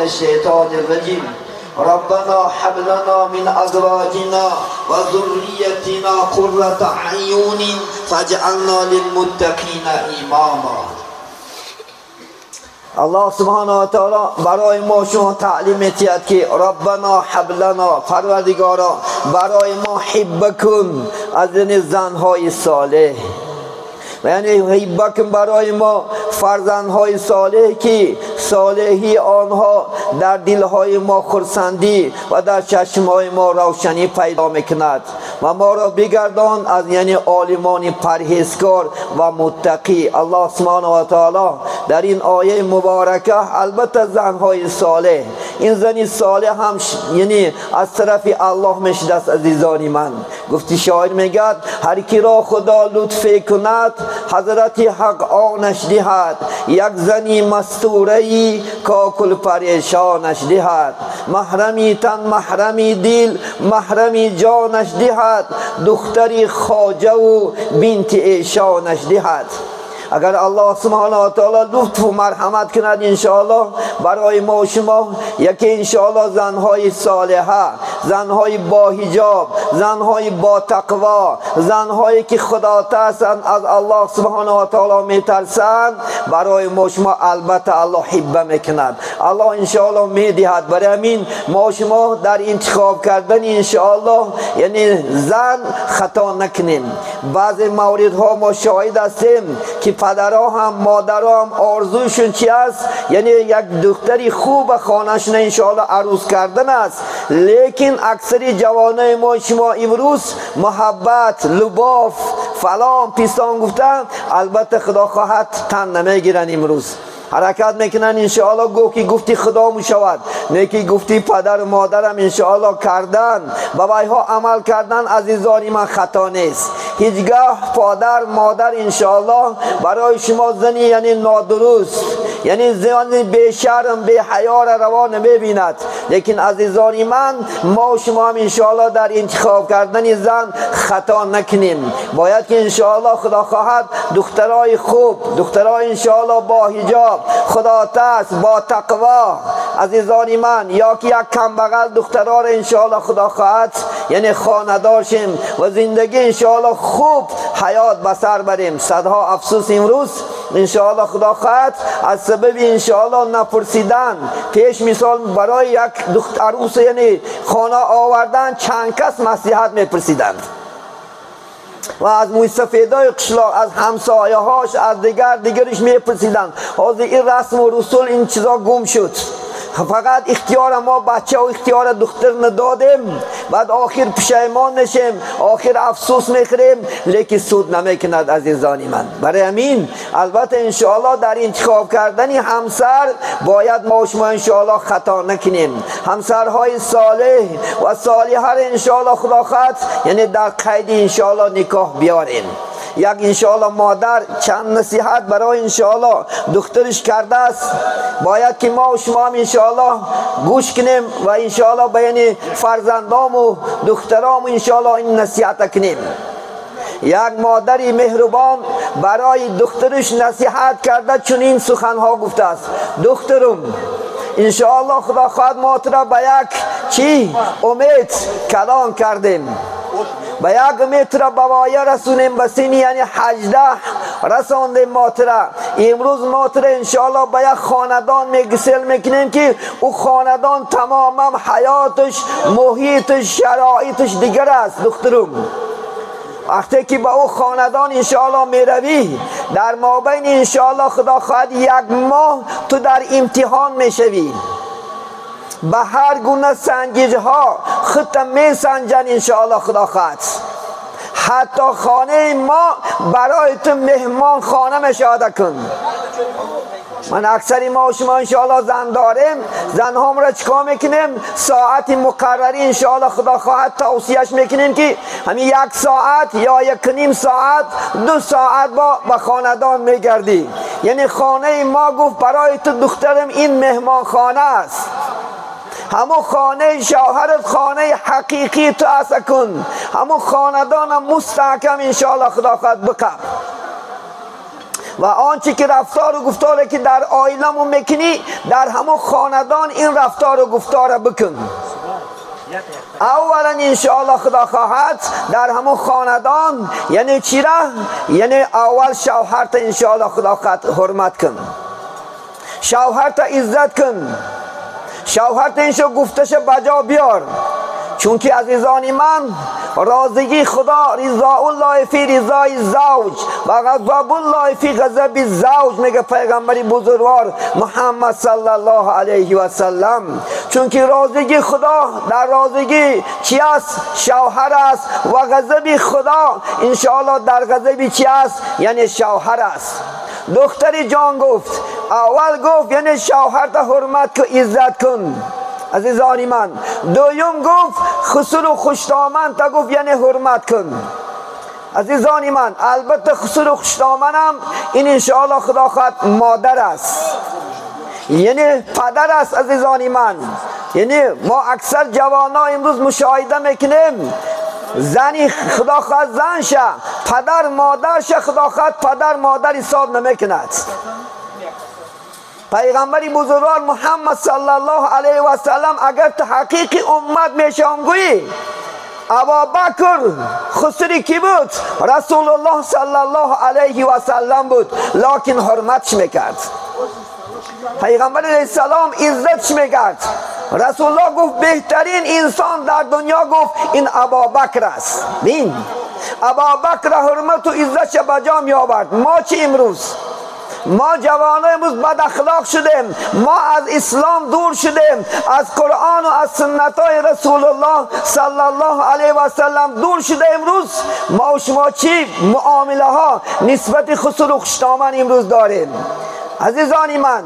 الشیطان الرجیم. ربنا هب لنا من ازواجنا وذريتنا قرة اعین فاجعلنا للمتقین اماما. الله سبحانه و تعالی برای ما شما تعلیم می‌دهد که ربنا هب لنا، پروردگارا برای ما هبه کن از این زنهای صالح، یعنی هبه کن برای ما فرزندهای صالح که صالحی آنها در دلهای ما خرسندی و در چشمهای ما روشنی پیدا میکند و ما را بگردان از یعنی عالمان پرهیزکار و متقی. الله سبحانه و تعالی در این آیه مبارکه البته زنهای صالح، این زنی صالح هم یعنی از طرف الله میشد است. عزیزانی من، گفتی شاعر میگد هر کی را خدا لطف کند حضرت حق آنش دهد، یک زنی مستوره کاکل پریشانش دهد، محرمی تن محرمی دل محرمی جانش دهد، دختری خواجه و بنت ایشانش دهد. اگر الله سبحانه و تعالی لطف و مرحمت کند انشاءالله برای ما و شما یکی انشاءالله زنهای صالحه، زنهای با حجاب، زنهای با تقوا، زنهایی که خدا ترسند، از الله سبحانه و تعالی میترسند، برای ما و شما البته الله هبه میکند، الله انشاءالله میدهد. برای همین ما و شما در انتخاب کردن انشاءالله یعنی زن خطا نکنیم. بعضی موردها ما شاهد هستیم که پدرها هم مادرها هم آرزوشون چی است؟ یعنی یک دختری خوب خانهشون انشاءالله عروس کردن است، لیکن اکثری جوانای ما شما امروز محبت، لباف، فلان پیسان گفتن، البته خدا خواهد تن نمیگیرن. امروز حرکت میکنن انشاءالله گو که گفتی خدا میشود، نه که گفتی پدر و مادرم انشاءالله کردن، بابایها عمل کردن. عزیزانی من خطا نیست، هیچگاه پادر مادر انشاءالله برای شما زنی یعنی نادرست، یعنی زنی بی شرم بی حیا را روا نمیبیند. لیکن عزیزانی من، ما و شما هم انشاءالله در انتخاب کردن زن خطا نکنیم. باید که انشاءالله خدا خواهد دخترای خوب، دخترای انشاءالله با حجاب، خدا ترس، با تقوا، عزیزانی من، یا که یک کم بغل دخترها را انشاءالله خدا خواهد یعنی خانه دار شیم و زندگی انشاءالله خوب حیات به سر بریم. صدها افسوس امروز انشاءالله خدا خواهد از سبب انشاءالله نپرسیدن، پیش مثال برای یک دختر عروس یعنی خانه آوردن چند کس مصلحت میپرسیدند و از موی سفیدای قشلاق، از همسایه هاش، از دیگرش میپرسیدند. حاضر این رسم و رسول این چیزا گم شد. فقط اختیار ما بچه و اختیار دختر ندادیم، بعد آخر پشیمان نشیم، آخر افسوس میخوریم، لیکن سود نمیکند عزیزانی من. برای همین البته انشاءالله در انتخاب کردن همسر باید ما شما انشاءالله خطا نکنیم. همسرهای صالح و صالحه را انشاءالله خدا خواهد یعنی در قید انشاءالله نکاح بیاریم. یک انشاءالله مادر چند نصیحت برای انشاءالله دخترش کرده است، باید که ما و شما هم انشاءالله گوش کنیم و انشاءالله بین فرزندام و دخترام انشاءالله این نصیحت کنیم. یک مادری مهربان برای دخترش نصیحت کرده چنین سخنها گفته است: دخترم انشاءالله خدا خواهد ما را به یک چی امید کلان کردیم، به یک امید را به وایه رسونیم، به سن یعنی 18 رساندیم ما را. امروز ما را انشاءالله به یک خاندان میگسل میکنیم که او خاندان تماما حیاتش، محیطش، شرایطش دیگر است. دخترم وقتی که با او خاندان انشاءالله میروی، در مابین انشاءالله خدا خواهد یک ماه تو در امتحان میشوی، به هر گونه سنجش ها خودت می سنجن انشاءالله خدا خواهد. حتی خانه ما برای تو مهمان خانه مشاهده کن. من اکثری ما و شما انشاءالله زن داریم، زن هم را چیکار میکنیم؟ ساعت مقرری انشاءالله خدا خواهد توصیهش میکنیم که همین یک ساعت یا 1.5 ساعت 2 ساعت با به خاندان میگردی. یعنی خانه ما گفت برای تو دخترم این مهمان خانه است. همون خانه شوهرت خانه حقیقی تو است کن، همون خاندان مستحکم انشاءالله خدا خواهد بکن. و آنچه که رفتار و گفتار که در آیلمون میکنی در همون خاندان این رفتار و گفتار بکن. اولا انشاءالله خدا خواهد در همون خاندان، یعنی چی را؟ یعنی اول شوهرت انشاءالله خدا خواهد حرمت کن، شوهرت عزت کن، شوهرت انشا گفتش بجا بیار. چون که عزیزان من رازگی خدا رضا الله فی رضای زوج و غضب الله فی غضب زوج، میگه پیغمبر بزرگوار محمد صلی الله علیه و سلم. چون که رازگی خدا در رازگی چی است؟ شوهر است. و غضب خدا انشاءالله در غضب چی است؟ یعنی شوهر است. دختری جان گفت، اول گفت یعنی شوهر تا حرمت کن، عزت کن عزیزان من. دویم گفت خسر و خوشدامن تا گفت یعنی حرمت کن عزیزان من. البته خسر و خوشدامنم این انشاءالله خدا خواهد مادر است، یعنی پدر است عزیزان من. یعنی ما اکثر جوانا امروز مشاهده میکنیم زنی خدا خواهد زن شه، پدر مادر شه، خدا خواهد پدر مادر حساب نمیکند. پیغمبر بزرگوار محمد صلی الله علیه و سلم اگر تحقیق امت میشم گویی ابابکر خسری کی بود؟ رسول الله صلی الله علیه و سلم بود، لکن حرمتش میکرد. پیغمبر علیه السلام عزتش میکرد. رسول الله گفت بهترین انسان در دنیا گفت این ابابکر است. بین ابابکر حرمت و عزتش بجا می آورد. ما چی امروز؟ ما جوانان امروز بد اخلاق شدیم، ما از اسلام دور شدیم، از قرآن و از سنت های رسول الله صلی الله علیه و سلم دور شده. امروز ما و شما چی معامله ها نسبت خسر و خوشدامن امروز داریم عزیزان من؟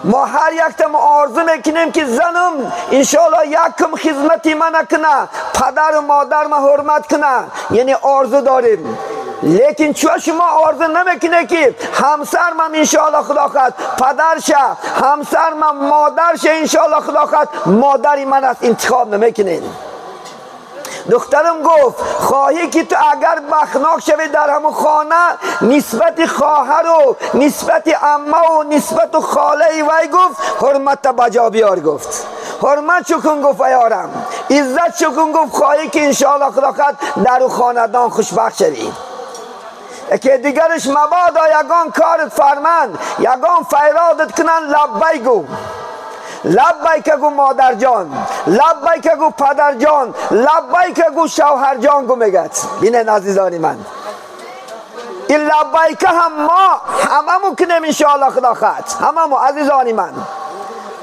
ما هر یک تم آرزو میکنیم که زنم انشاءالله یکم خدمتی من کنه، پدر و مادر ما حرمت کنه، یعنی آرزو داریم. لیکن چون شما آرزو نمیکنه که همسر من انشاءالله خدا خواهد پدر شه، همسر من مادر شه، انشاءالله خدا خواهد مادری من است، انتخاب نمیکنین. دخترم گفت خواهی که تو اگر بخناک شوی در همون خانه نسبت خواهر و نسبت عمه و نسبت خاله وی گفت حرمت بجا بیار. گفت حرمت چکن گفت یارم، عزت چکن گفت، خواهی که انشاءالله خدا خواهد در خاندان خوشبخت شوی. که دیگرش مبادا یگان کارت فرمند، یگان فیرادت کنن، لبی گو، لبیک گو مادر جان، لبیک گو پدر جان، لبیک گو شوهر جان گو میگد. بینن عزیزان من این لبیک هم ما هممون کنیم انشاءالله خدا خواهد، هممون عزیزان من.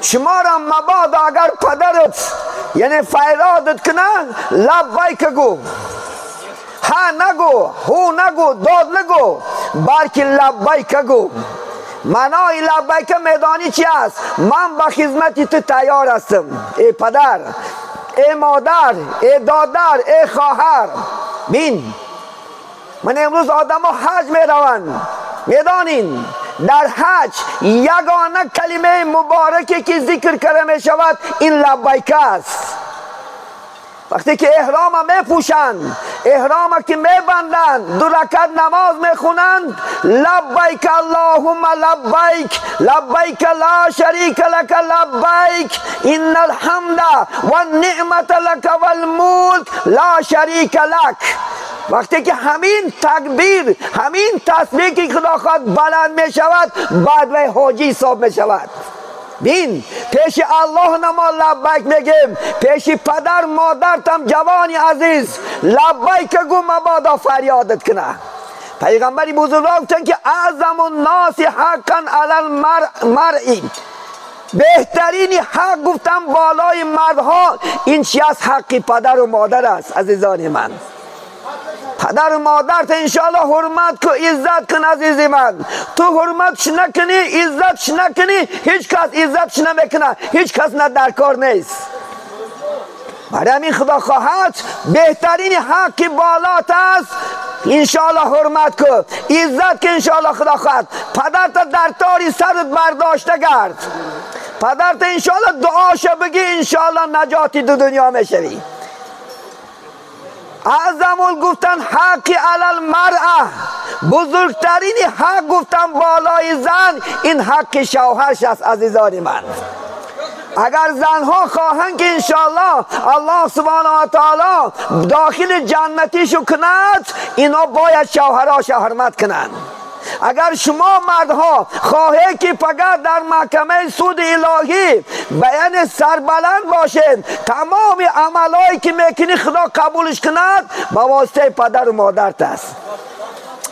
شما را مبادا اگر پدرت یعنی فیرادت کنن لبیک گو، ها نگو، هو نگو، داد نگو، بلکه لبیک گو. معنای لبیک میدانی چی است؟ من با خدمت تو تیار هستم ای پدر، ای مادر، ای دادر، ای خواهر. بین من امروز آدم ها حج می روند، میدانین در حج یگانه کلمه مبارکی که ذکر کرده می شود این لبیک است. وقتی که احرام می پوشند، احرام که می بندند، دو رکعت نماز می خونند، لبیک اللهم لبیک، لبیک لا شریک لک لبیک، ان الحمد و النعمت لک و الملک لا شریک لک. وقتی که همین تکبیر، همین تسبیح که خدا خواهد بلند می شود، بعد وی حاجی حساب می شود. بین پیش الله نما لبیک میگیم، پیش پدر مادر تم جوانی عزیز لبیک گو مبادا فریادت کنه. پیغمبر بزرگوار گفتن که اعظم الناس حقا علی المرء، بهترین حق گفتن بالای مردها این چی است؟ حق پدر و مادر است. عزیزان من پدر و مادر تا انشاءالله حرمت کن، عزت کن. عزیز من تو حرمتش نکنی، عزتش نکنی، هیچ کس عزتش نمیکنه، هیچ کس نه در کار نیست. برای همین خدا خواهد بهترین حق بالات است انشاءالله حرمت کن، عزت که انشاءالله خدا خواهد. پدر تا در تاری سرت برداشته گرد، پدرت انشالله دعاشو بگی انشالله نجاتی دو دنیا میشوی. اعظم گفتن حق علی المرأه، بزرگترین حق گفتن بالای زن این حق شوهرش است. عزیزان من، اگر زنها خواهند که انشالله الله سبحانه و تعالی داخل جنتیشو کند، اینا باید شوهرهاش حرمت کنند. اگر شما مردها خواهید که فقط در محکمه سود الهی بیان سربلند باشید، تمام عملهایی که میکنی خدا قبولش کند با واسطه پدر و مادرت است.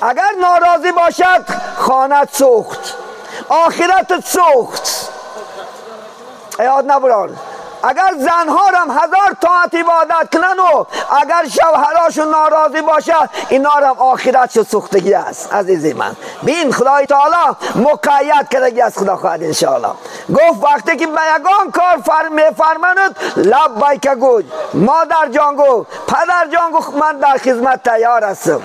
اگر ناراضی باشد خانه سوخت، آخرت سوخت. یاد نبرار. اگر زنها هم هزار طاعت عبادت کنن و اگر شوهراشون ناراضی باشه، اینا هم آخرتش سوختگی است. عزیزی من، بین خدای تعالی مقید کردگی از خدا خواهد انشاءالله. گفت وقتی که به یگان کار میفرماند لبیک گو، مادر جان گو، پدر جان گو، من در خدمت تیار هستم.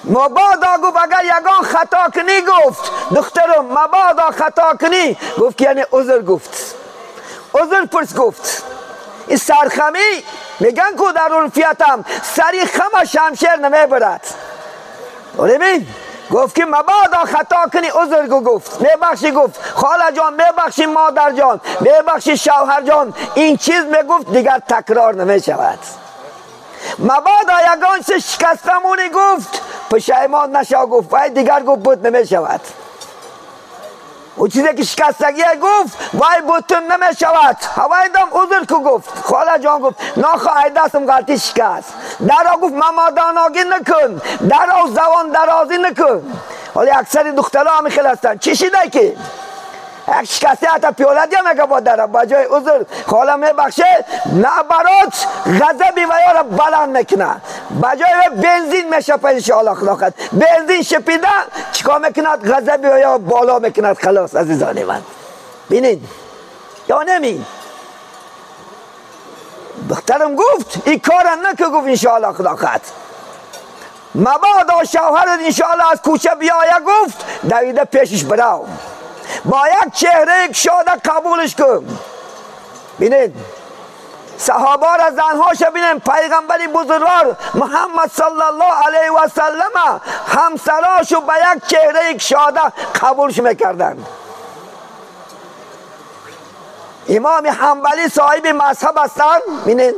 مبادا گفت اگر یگان خطا کنی، گفت دخترم مبادا خطا کنی، گفت که یعنی عذر گفت، عذر پرس گفت. این سرخمی میگن که در عرفیتم سری خم شمشیر نمیبرد. ببین گفت که مبادا خطا کنی، عذر گفت، میبخشی گفت، خاله جان میبخشی، مادر جان میبخشی، شوهر جان. این چیز میگفت دیگر تکرار نمیشود. مبادا یگان چه شکستمونی گفت پشیمان نشا گفت، وای دیگر گفت بود نمیشود. او چیزی که شکستگی گفت وای بوتون نمیشود. هوای دم عذر کو گفت، خاله جان گفت ناخواه دستم غلطی شکست. درا گفت مماداناگی نکن، درا زبان درازی نکن. حالا اکثر دخترها همی خیل هستن. چی شده که یک شکسته حتی پیاله دیگه میگه با درا با جای عذر خاله میبخشه، نه برات غضبی و یارا بلند میکنه، با جای بنزین میشپه انشاءالله خدا خد بنزین شپیده چیکار میکند؟ غضبی و یا بالا میکند. خلاص عزیزان من، بینید یا نمی دخترم گفت این کارم نکه، گفت انشاءالله خدا خد مبادا شوهرت انشاءالله از کوچه بیایه، گفت دویده پیشش براو با یک چهره کشاده قبولش کن. بینید صحابه را زنهاش بینید، پیغمبر بزرگوار محمد صلی الله علیه و سلم همسراشو با یک چهره کشاده قبولش میکردن. امام حنبلی صاحب مذهب هستن. بینید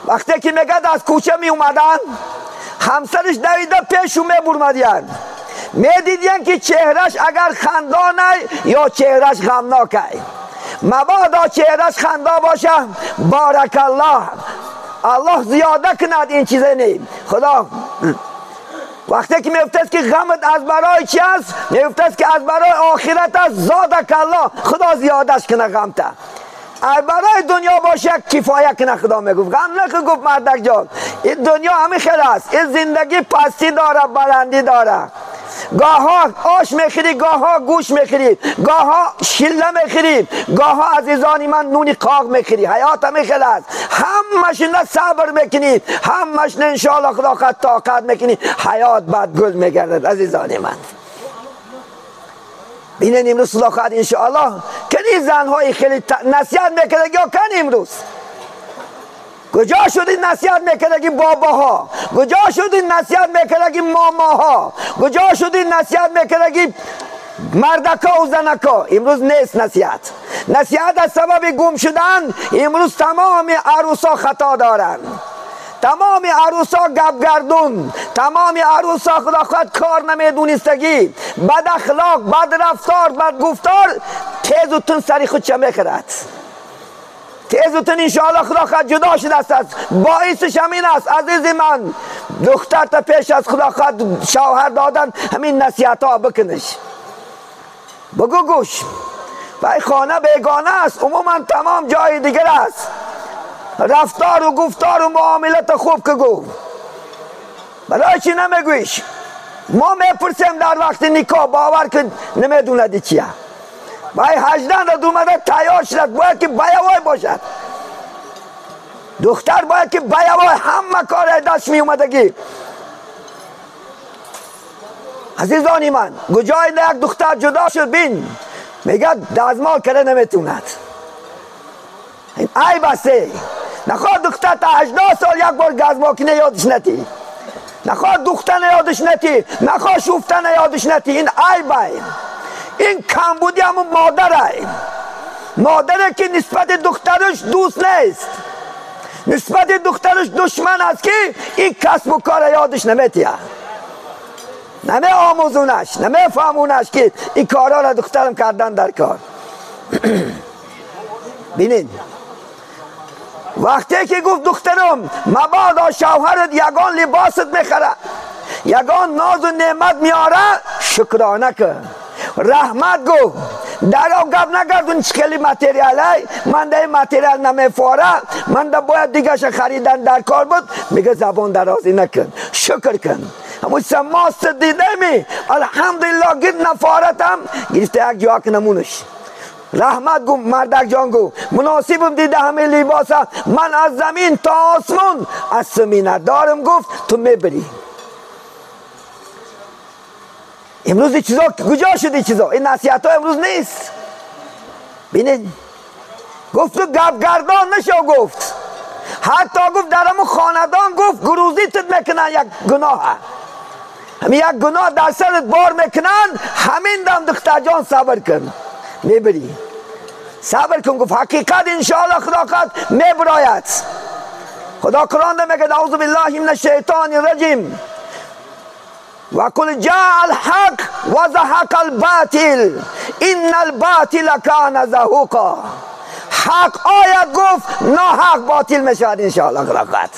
وقتی که میگد از کوچه می اومدن، همسرش دویده پیشو میبرمدین، میدیدین که چهرش اگر خندانه یا چهرش غمناکه. مبادا چهرش خندا باشه، بارک الله، الله زیاده کند این چیزه نی خدا. وقتی که میفتد که غمت از برای چی است، میفتد که از برای آخرت است، زادک الله، خدا زیادش کنه غمت. از برای دنیا باشه کفایه کنه خدا میگفت غم نخو. گفت مردک جان این دنیا همین خیل است، این زندگی پستی داره بلندی داره، گاها آش میخوری، گاها گوش میخوری، گاها شله میخوری، گاها عزیزانی من نونی قاق میخوری. حیات همین خیل است، همش نه صبر میکنی، همش نه انشاءالله خدا خد طاقت میکنی، حیات بعد گل میگردد. عزیزانی من بینن امروز خدا خواهد انشاءالله کنی زنهای خیلی نصیحت میکردگی یا کن امروز کجا شد این نصیحت میکردگی باباها، کجا شد این نصیحت میکردگی ماماها، کجا شد این نصیحت میکردگی مردکا و زنکا. امروز نیست نصیحت. نصیحت از سبب گم شدن امروز تمام عروسا خطا دارن، تمام عروسا گپ گردون، تمام عروسا خدا خود کار نمیدونستگی، بد اخلاق، بد رفتار، بد گفتار، تیز و تن سری خود چه میخرد، تیز و تن انشاءالله خدا خود جدا شده است. باعثش همین است عزیز من، دختر تا پیش از خدا خود شوهر دادن همین نصیحت ها بکنش، بگو گوش. و خانه بیگانه است، عموما تمام جای دیگر است. رفتار و گفتار و معاملت خوب که گو، برای چی نمیگویش؟ ما میپرسیم در وقت نکاح، باور که نمیدوندی چیه. بای 18 اومده تیار شد، باید که بیوای باشد دختر، باید که بیوای همه کار دست می اومدگی. عزیزانی من کجای یک دختر جدا شد، بین میگه دزمال کرده نمیتوند. این عیب است. نخواد دختر تا 18 سال یک بار گزمال کنه یادش نتی، نخواد دختر یادش نتی، نخواد شوفتن یادش نتی. این عیب، این کمبودی همون مادره. مادره که نسبت دخترش دوست نیست، نسبت دخترش دشمن است که این کسب و کار یادش نمیتیه، نمی آموزونش، نمی فهمونش که این کارا را دخترم کردن در کار. بینید وقتی که گفت دخترم مبادا شوهرت یگان لباست میخره، یگان ناز و نعمت میاره، شکرانه کن، رحمت گو، در او گپ نگردون چه خیلی متریالی، من در این متریال نمیفاره، من در باید دیگهش خریدن در کار بود. میگه زبان درازی نکن، شکر کن. همون سماست دیده می الحمدلله گیر نفارتم گرفته یک جا نمونش. رحمت گو مردک جان گو مناسبم دیده همه لباسا، من از زمین تا آسمون از سمینه دارم. گفت تو میبری. امروز این چیزا کجا شد؟ این چیزا، این نصیحت ها امروز نیست. بینید گفت تو گپ گردان نشو. گفت حتی گفت در همون خاندان گفت گروزی تد میکنن یک گناه، همین یک گناه در سرت بار میکنن، همین دم دختر جان صبر کن میبری، صبر کن. گفت حقیقت انشاءالله خدا قد میبراید. خدا قرآن میگه اعوذ بالله من الشیطان الرجیم و قل جاء الحق و زهق الباطل ان الباطل کان زهوقا. حق آید گفت ناحق باطل میشود انشاءالله خدا قد.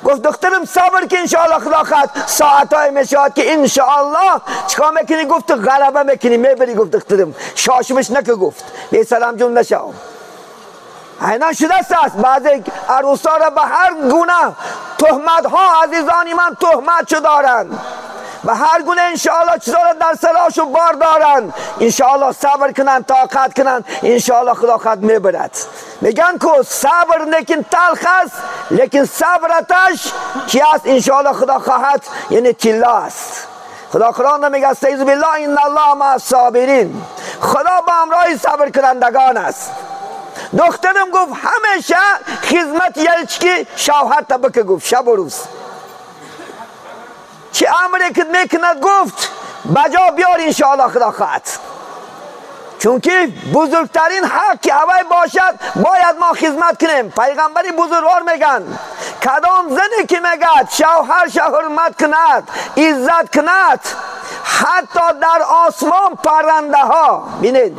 گفت دخترم صبر که انشاءالله خدا قد ساعتهای میشود که انشاءالله چیکار میکنی؟ گفت غلبه میکنی میبری. گفت دخترم شاشمش نکه. گفت بی سلام جون نشو. اینا شده است بعضی عروسا را به هر گونه تهمت ها، عزیزانی من تهمت چه دارن، به هر گونه انشاءالله چیزا را در سراشو بار دارن. انشاءالله صبر کنن، طاقت کنن، انشاءالله خدا خود میبرد. میگن که صبر لیکن تلخ است، لیکن صبرتش چی است؟ انشاءالله خدا خواهد یعنی طلا است. خدا قرآن میگه استعیذ بالله ان الله مع الصابرین. خدا با همراه صبر کنندگان است. دخترم گفت همیشه خدمت یلچکی شوهر تا بکه. گفت شب و روز چه امری که میکند گفت بجا بیار انشاءالله خدا خواهد. چون که بزرگترین حق که هوای باشد باید ما خدمت کنیم. پیغمبری بزرگوار میگن کدام زنی که میگد شوهرش حرمت کند، عزت کند، حتی در آسمان پرنده ها، بینید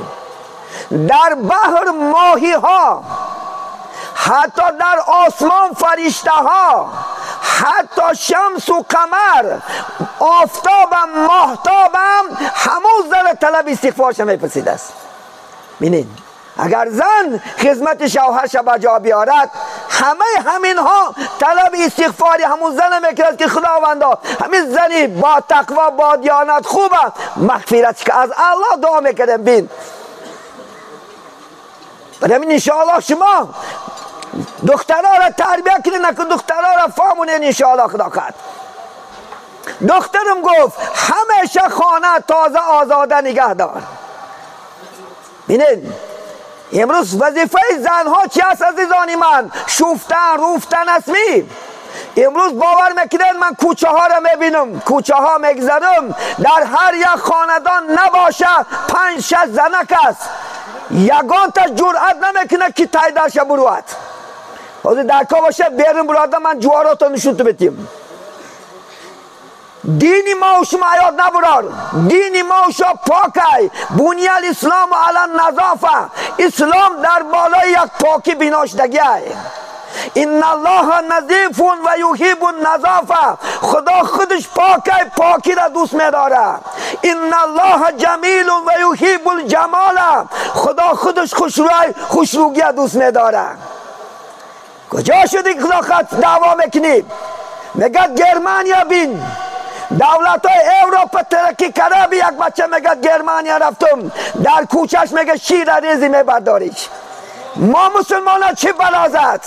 در بحر ماهی ها، حتی در آسمان فرشته ها، حتی شمس و قمر، آفتابم ماهتابم همون زن طلب استغفارش میپرسید است. بینید اگر زن خدمت شوهرش به جا بیارد، همه همین ها طلب استغفاری همون زن میکرد که خداوندا همین زنی با تقوا با دیانت خوبه مغفرت که از الله دعا میکردم. بین برای همین انشاءالله شما دخترها را تربیه کنید، نکن دخترها را فهمونین انشاءالله خدا خواهد. دخترم گفت همیشه خانه تازه آزاده نگه دار. بینید امروز وظیفه زنها چی است عزیزانی من؟ شوفتن روفتن است. می امروز باور میکنید من کوچه ها را میبینم، کوچه ها میگذرم، در هر یک خاندان نباشه 5-6 زنک است، یگان تا جرأت نمیکنه که تای درش برود. حاضر در کا باشه بیرون براده من جواراتو نشون تو بتیم. دین ما و شما یاد نبرار، دین ما و شما پاکه. بنی الاسلام علی النظافه، اسلام در بالای یک پاکی بنا شدگی. ان الله نظیف و یحب النظافه، خدا خودش پاکه، پاکی را دوست می‌داره. ان الله جمیل و یحب الجمال، خدا خودش خوشروی خوشروگی دوست می‌داره. کجا شدی خدا خط دعوا میکنی؟ میگه گرمانیا بین، دولت های اروپا ترکی کرده، یک بچه میگه گرمانیا رفتم، در کوچهش میگه شیر ریزی میبرداریش. ما مسلمان ها چه بلا زد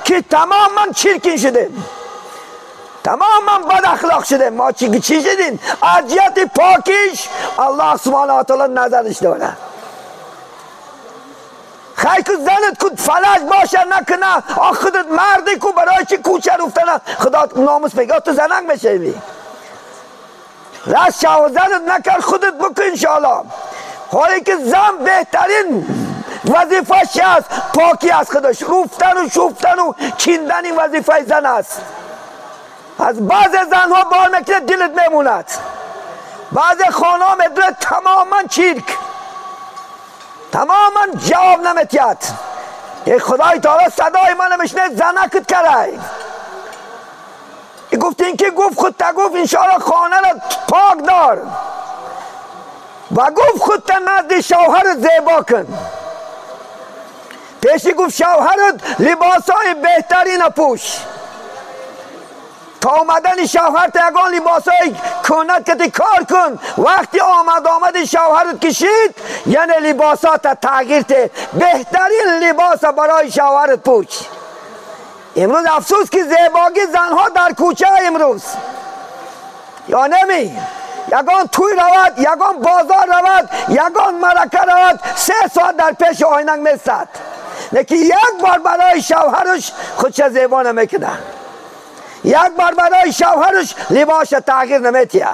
که تماما چرکین شدیم، تماما بد اخلاق شدیم. ما چی شدیم؟ از جهت پاکیش الله سبحانه و تعالی نظرش داره. خیلی که زنت کد فلج باشه نکنه، آخ خودت مردی کو برای چی کوچه رفتنه خدا ناموس میگه تو زنک میشی. رست شو زنت نکر خودت بکن انشاءالله. حالی که زن بهترین وظیفه‌ش است پاکی از خودش، رفتن و شفتن و چیندن این وظیفه زن است. از بعض زنها بار میکنه دلت میموند، بعض خانه ها میدونه تماما چیرک، تماما جواب نمیتید. ای خدای تعالی صدای من میشنه زنکت کرای. گفت این که گفت خود تا گفت انشاءالله خانه را پاک دار و گفت خود تا نزد شوهر زیبا کن. پیشی گفت شوهرت لباسای بهترین پوش، تا آمدن شوهرت یگان لباسای کنت که کار کن. وقتی آمد شوهرت کشید یعنی لباسات تغییر ته، بهترین لباس برای شوهرت پوش. امروز افسوس که زیباگی زنها در کوچه امروز یا نمی، یگان توی رود، یگان بازار رود، یگان مرکه رود، 3 ساعت در پیش آینه میستد، لیکن یک بار برای شوهرش خودش زیبا نمیکنه، یک بار برای شوهرش لباس تغییر نمیتیه.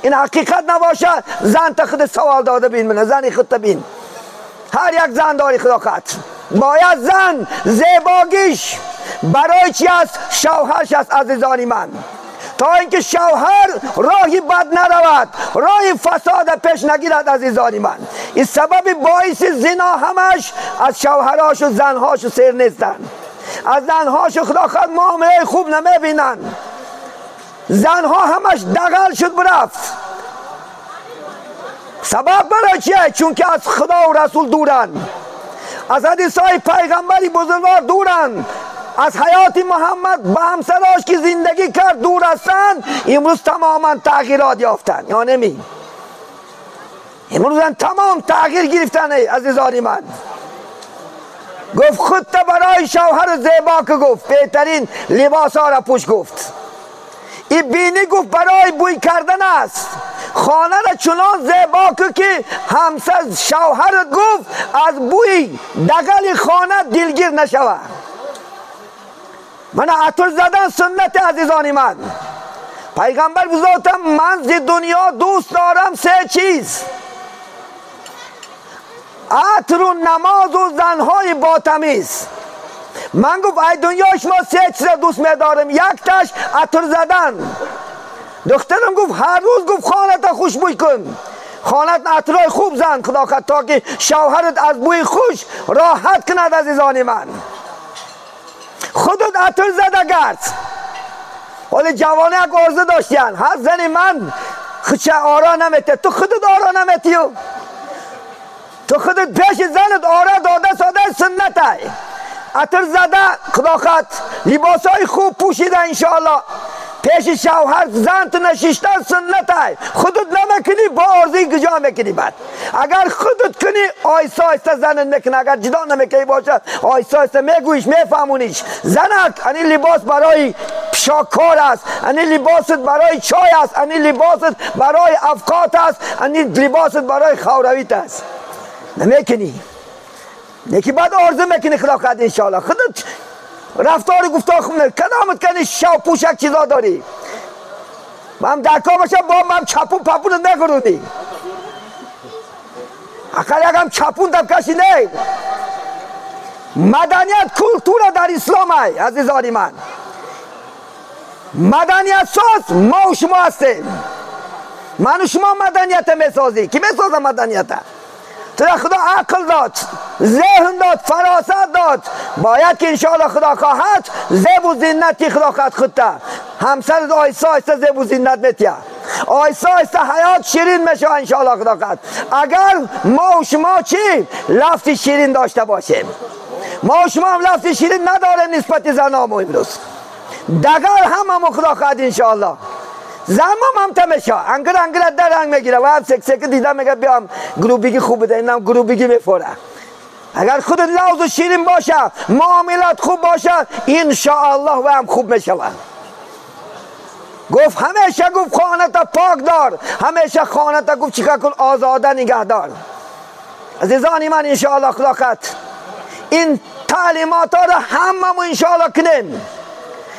این حقیقت نباشه زن تا خود سوال داده بین منه، زنی خود بین. هر یک زن داری خدا خط باید زن زیباگیش برای چی است؟ شوهرش است عزیزانی من، تا اینکه شوهر راهی بد نرود، راهی فساد پیش نگیرد عزیزانی من. این سبب باعث زنا همش از شوهرهاش و زنهاش سیر نیستن، از زنهاش خدا خود معامله خوب نمیبینن. زنها همش دغل شد برفت. سبب برای چیه؟ چون که از خدا و رسول دورن، از حدیث های پیغمبری بزرگوار دورن، از حیات محمد به همسراش که زندگی کرد دور هستند. امروز تماما تغییرات یافتن یا نمی؟ امروز تمام تغییر گرفتن عزیزان من. گفت خود برای شوهر زیبا که گفت بهترین لباس ها را پوش گفت. این بینی گفت برای بوی کردن است. خانه را چنان زیبا که همسر شوهرت گفت از بوی دغل خانه دلگیر نشود. من عطر زدن سنت عزیزان من. پیغمبر بزرگتم من ز دنیا دوست دارم 3 چیز: عطر و نماز و زنهای با تمیز. من گفت ای دنیا شما 3 چیز دوست میدارم، یک تاش عطر زدن. دخترم گفت هر روز گفت خانه تا خوشبوی کن، خانه عطرای خوب زن خدا خد تا که شوهرت از بوی خوش راحت کند. عزیزان من خودت عطر زده گرد. حالا جوانه یک آرزو داشتین، هر زن من خودش آرا نمیته، تو خودت آرا نمیتی، تو خودت پیش زنت آرا داده ساده سنته. عطر زده خدا خد، لباسای خوب پوشیده انشاءالله، پیش شوهر زن تو نشیشتن سنته. خودت نمیکنی با آرزوی کجا میکنی؟ بعد اگر خودت کنی آیسته آیسته زنت میکنه، اگر جدا نمیکنی باشه آیسته آیسته میگویش میفهمونیش. زنک انی لباس برای شاکار است، انی لباست برای چای است، انی لباست برای افکات است، انی لباست برای خورویت است. نمیکنی یکی بعد آرزو میکنی خدا خد انشاءالله. خودت رفتار گفتار خوب نه، کدامت کنی شو پوشک چیزا داری؟ من دکا باشم با من چپون پپون نگرونی، اقل یکم چپون دم کسی نه. مدنیت کلتور در اسلام های عزیزان من، مدنیت ساز ما و شما هستیم. من و شما مدنیت میسازی. کی میسازه مدنیت؟ تو خدا عقل داد، ذهن داد، فراست داد. باید که انشاءالله خدا خواهد زیب و زینتی خدا خواهد خودتا همسر آیسته آیسته زیب و زینت میتیه، آیسته آیسته حیات شیرین میشه انشاءالله خدا خواهد. اگر ما و شما چی لفظ شیرین داشته باشیم، ما و شما هم لفظ شیرین نداریم نسبت زنامو امروز دگر هم خدا خواهد انشاءالله. زمام هم تمشا انگر انگر در رنگ میگیره و هم سک سک دیدم میگه بیام گروبیگی خوب بده، اینم گروبیگی میفوره. اگر خود لوز و شیرین باشه، معاملات خوب باشه، انشاءالله و هم خوب میشه. گفت همیشه گفت خانه تا پاک دار، همیشه خانه تا گفت چیکار کن آزاده نگه دار. عزیزان من انشاءالله خدا خط این تعلیمات ها را هممون انشاءالله کنیم.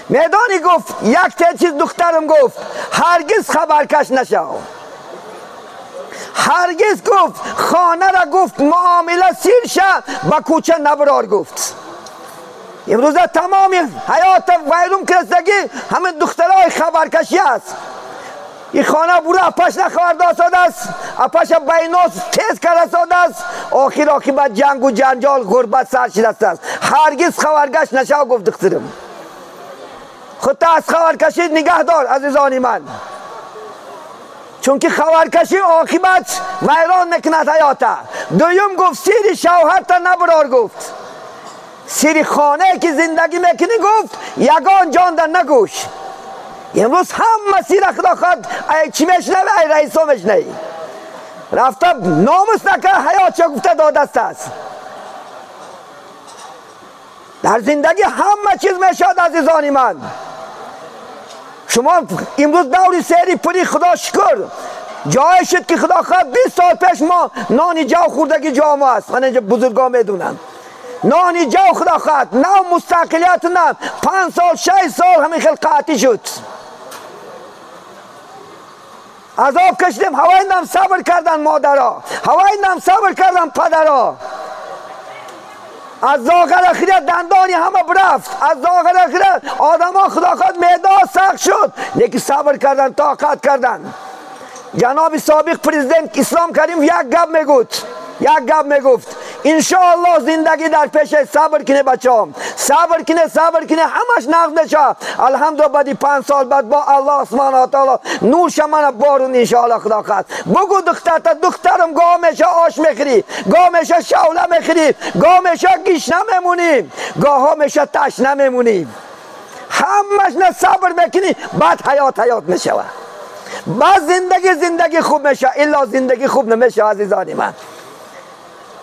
میدانی گفت یک تا چیز دخترم گفت هرگز خبرکش نشو. هرگز گفت خانه را گفت معامله سیر شه با کوچه نبرار گفت. امروز تمام حیات ویرون کرستگی همه دخترای خبرکشی است. این خانه برو اپش نخورده ساده است، اپش بیناس تیز کرده ساده است، آخر عاقبت جنگ و جنجال غربت سر شده است. هرگز خبرکش نشو گفت دخترم. خودت از خبرکشی نگه دار عزیزان من، چون که خبرکشی عاقبت ویران میکند حیاته. دویم گفت سیر شوهرت نبرار گفت. سیر خانه که زندگی میکنی گفت یگان جان در نگوش. امروز همه سیر خدا خود ای چی میشنوی ای رئیسا میشنوی. رفته ناموس نکرد حیات چه گفته دادست است. در زندگی همه چیز میشد عزیزان من. شما امروز دوری سری پری خدا شکر جای شد که خدا خواهد 20 سال پیش ما نانی جو خوردگی جامعه است. من اینجا بزرگا میدونم نانی جو خدا خواهد نه مستقلیت نه 5 سال 6 سال همین خیلی قاطی شد. عذاب کشیدیم. هوای نم صبر کردن مادرها، هوای نم صبر کردن پدرها. از ظاهر اخیره دندانی همه برفت، از ظاهر اخیره آدم ها خدا خواهد معده سخت شد، لیکن صبر کردن، طاقت کردن. جناب سابق پرزیدنت اسلام کریم یک گپ میگفت، یک گپ میگفت انشاءالله زندگی در پیش صبر کنه بچه‌ام، صبر کنه، صبر کنه، همش نقد میشه. الحمدلله بعد 5 سال بعد با الله سبحانه و تعالی نور شمن بارون انشاءالله خدا خواست. بگو دختر تا دخترم گاه میشه آش میخری، گاه میشه شوله میخری، گاه میشه گشنه میمونیم، گاه میشه تشنه میمونیم. همش نه صبر میکنی بعد حیات حیات میشه، بعد زندگی زندگی خوب میشه. الا زندگی خوب نمیشه عزیزان من.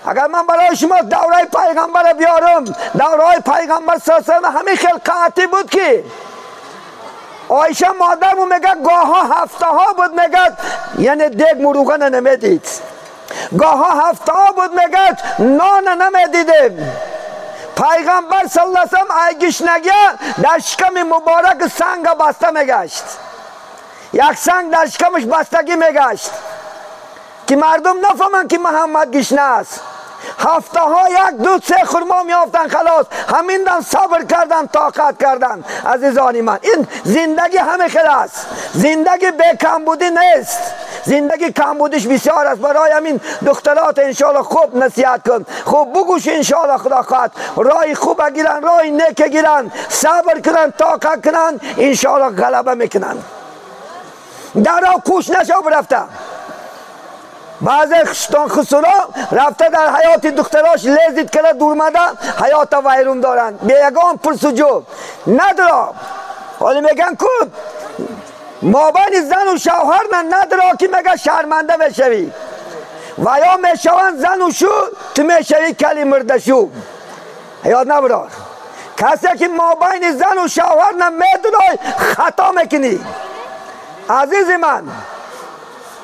اگر من برای شما دوره پیغمبر بیارم، دوره پیغمبر صلی الله علیه و همین خیلی قاطی بود که عایشه مادرمون میگه گاها هفته ها بود میگه یعنی دیگ مروغن نمیدید، گاها هفته ها بود میگه نان نمیدیدیم. پیغمبر صلی الله علیه و آله گشنگی در شکم مبارک سنگ بسته میگشت، یک سنگ در شکمش بستگی میگشت که مردم نفهمند که محمد گشنه است. هفته ها 1 2 3 خرما میافتن خلاص. همین دم صبر کردن، طاقت کردن. عزیزان من این زندگی همه خلاص، زندگی به کمبودی نیست، زندگی کمبودیش بسیار است. برای همین دخترات انشاءالله خوب نصیحت کن، خوب بگوش انشاءالله خدا خواهد رای خوب گیرن، رای نیک گیرن، صبر کنن، طاقت کنن، انشاءالله غلبه میکنن. در راه کوش نشو برفته. بعضی خسرا رفته در حیات دختراش لذت کرده دورمده حیات ویرون دارن به یگان پرسجو ندرا. حالا میگن که مابین زن و شوهر من ندرا که میگه شرمنده میشوی و یا میشوند زن و شو تو میشوی کلی مرده شو. یاد نبرار کسی که مابین زن و شوهر نمیدونای خطا میکنی. عزیز من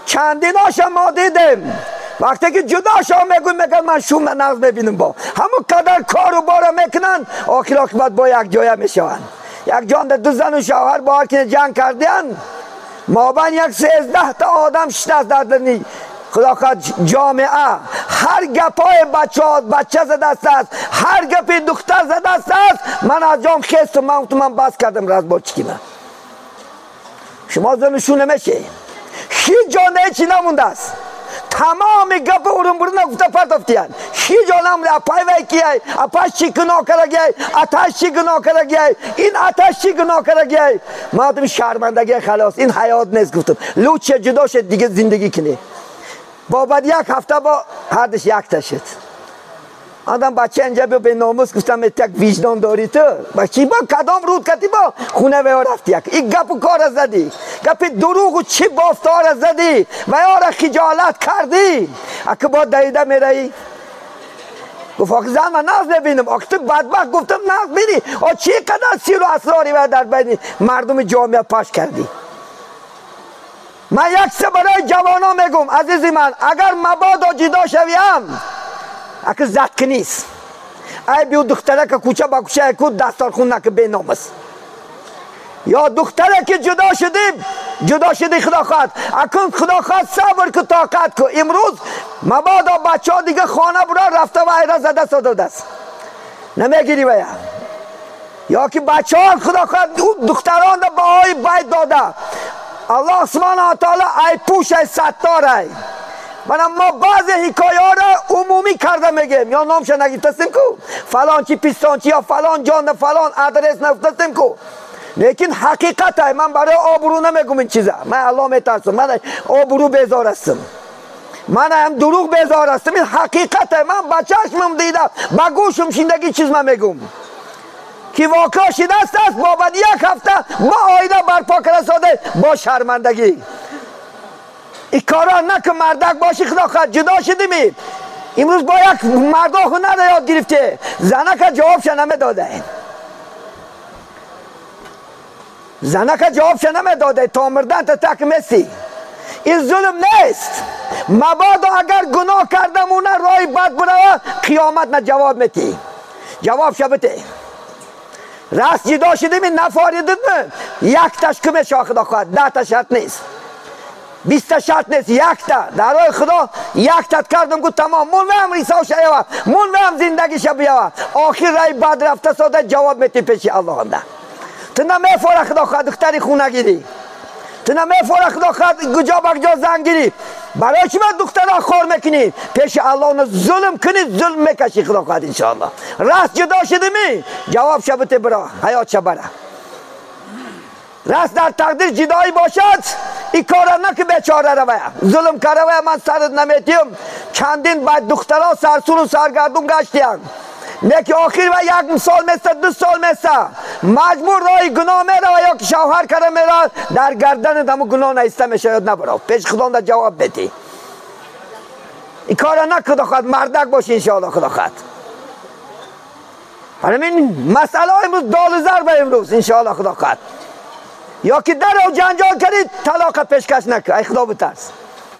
چندیناش ما دیدیم وقتی که جدا شو میگن میگن من شوم نغز میبینم با همون قدر کار و بارا میکنن آخر عاقبت با یک جایه میشون. یک جان دو زن و شوهر با هر که جنگ کردن مابین یک 13 تا آدم شده در دنی خدا خواهد جامعه. هر گپای بچه زده است، هر گپی دختر زده است. من از جام خیستم، من بس کردم راز با چکی من. شما زنشون نمیشه هیچ جا نه چی نمونده است. تمام گپ اورم برون گفته پرتافتیان هیچ جا نمونده. اپای وی کیای اپاش چی گناه کرده اتش چی گناه کرده این اتش چی گناه کرده. ما گفتم شرمندگی خلاص این حیات نیست. گفتم لوچه جدا شد دیگه زندگی کنی. با بعد یک هفته با هر دش یک تا شد. آدم بچه اینجا بیا به ناموس گفتم یک وجدان داری تو بچی با کدام رود کتی با خونه و رفتی یک این گپ و کار زدی، گپ دروغ و چی بافتار زدی و یارا خجالت کردی. اگه با دیده میرایی گفت آخه زن من ناز نبینم. آخه تو بدبخت گفتم ناز بینی آ چی قدر سیر و اسراری و در بین مردم جامعه پاش کردی. من یک سه برای جوانا میگم عزیزی من، اگر مبادا جدا شویم اگه زدک نیست، ای بیو دختره که کوچه با کوچه کو دستارخون نکه بی ناموس. یا دختره که جدا شدیم، جدا شدی خدا خواهد اکن خدا خواهد صبر که طاقت که امروز مبادا بچه ها دیگه خانه برا رفته و ایرا زده ساده دست نمیگیری ویا. یا که بچه ها خدا خواهد او دختران ده با های باید داده. الله سبحانه و تعالی ای پوش ای ستار ای. من ما بعضی حکایه ها را عمومی کرده میگیم یا نامش نگفتستیم کو فلان چی پیستان چی یا فلان جان فلان ادرس نگفتستیم کو، لیکن حقیقت های من برای آبرو نمیگم این چیزا. من الله میترسم، من آبرو بیزار هستم، من هم دروغ بیزار هستم. این حقیقت های من با چشمم دیدم، با گوشم شیندگی چیز من میگم که واقع شده است. با بعد یک هفته با آینه برپا کرده ساده با شرمندگی. این کارا نکن مردک باشی خدا خواهد جدا شدی. امروز با یک مردا هنر یاد گرفته، زنک جوابش نمیداده، زنک جوابش نمیداده تا مردن تا تک مسی. این ظلم نیست. مبادا اگر گناه کردم اون رای بد برای قیامت نه جواب میتی، جواب شبته. راست جدا شدیم نفاریدید می یک تاش کمه شاه خدا خواهد، 10 تا شرط نیست، 20 تا شرط نیست، یک تا در راه خدا یک تا کردم گفت تمام مون هم ریسا شیوا مون هم زندگی شبیوا. آخر رای بد رفته ساده جواب میتی پیش الله نه. تو نمیفوره خدا خواهد دختری خونه گیری، تو نمیفوره خدا خواهد کجا با کجا زن گیری. برای چی من دخترها خور میکنی؟ پیش الله ظلم کنی ظلم میکشی خدا خواهد انشاءالله. راست جدا شدی جواب شبته برا حیات شبره. راست در تقدیر جدایی باشد این کارا نکه بیچاره رویا ظلم کرده و من سرت نمیتیم. چندین باید دخترها سرسون و سرگردون گشتیم نه که آخر و یک سال مثل 2 سال مثل مجبور رای گناه میره یا که شوهر کرده میره در گردن دمو گناه نیسته میشه یاد نبرا پیش خدا در جواب بدی. این کارا نکه خدا خواهد مردک باشی انشاءالله خدا خواهد. برای این مسئله امروز دال ضربه امروز انشاءالله خدا خواهد. یا که در او جنجال کردی طلاق پیشکش نکن، ای خدا بترس.